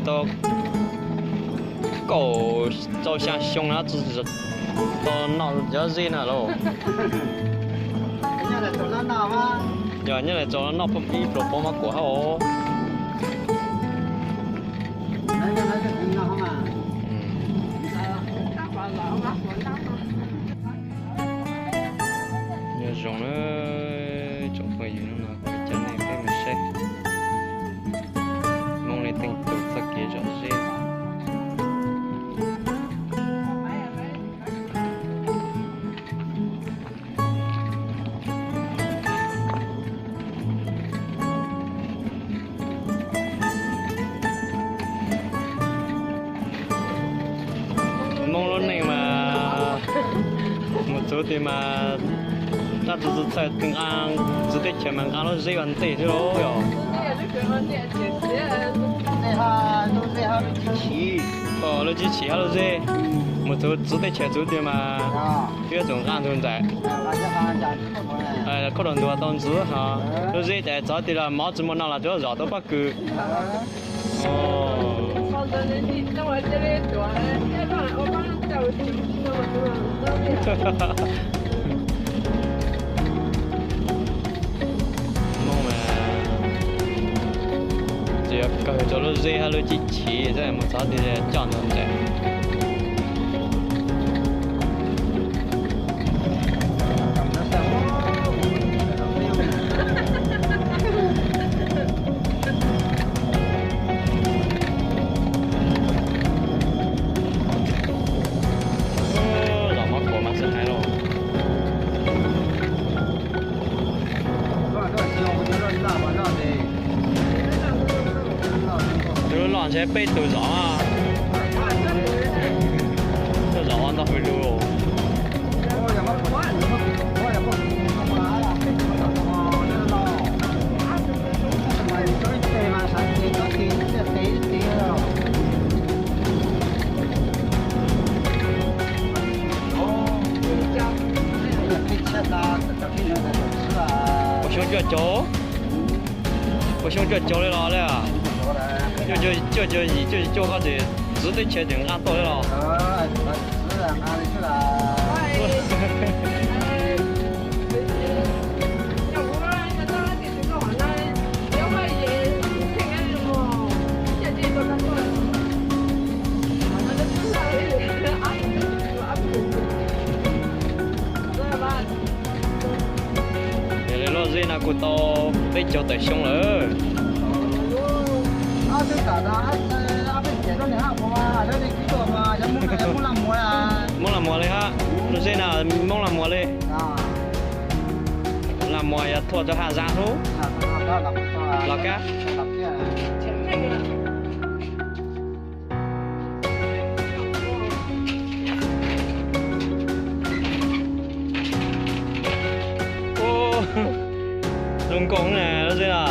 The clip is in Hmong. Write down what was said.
Tau kaum rau xya xyoo na, tau noj cov zeb na lauj. Yog nyob li tau noj ib pluas pob mab kuam hab os. Nyob zoo na tsoom phooj ywg, hnub no kuv coj nej peb mus saib Hmoob Leej Teej tus txoj kev zom zeb. Hmoob lub neej mas mus txog tias mas tab tus txhais nqa, txog teb chaws mas nqa lub zeb ua ntej xwb lauj yog. Lub tsib chim hab lub zeb, mus txog teb chaws txog tias mas twb yuav tsum nqa ntug ntxais, khaub dog ntug tau ntxiv hos. Lub zeb ces txog tias los mov tsis muaj no los twb zom tau pob kws. Hmoob mas tsuas yog kawg rau lub zeb hab lub tsib chim xwb, mus txog tias coj ntug ntxais. Zom mab kuam mas tsis hais lauj. Tus loj ntshe peb tus zom, zom ua ntau hws lus. Ua xyoo cuaj caug, ua xyoo cuaj caug li los li, cuaj caug yim cuaj caug cuaj koj txiv teb chaws tseem nqa tuaj li los. Yog li lub zeb no kuj tau peb caug tawm xyoo lawm. Hmoob Laj Muas li hab, lub zeb no Hmoob Laj Muas li. Laj Muas yog thuaj rau Haj Zab hub. Los kab. Zoo nkauj na lub zeb no.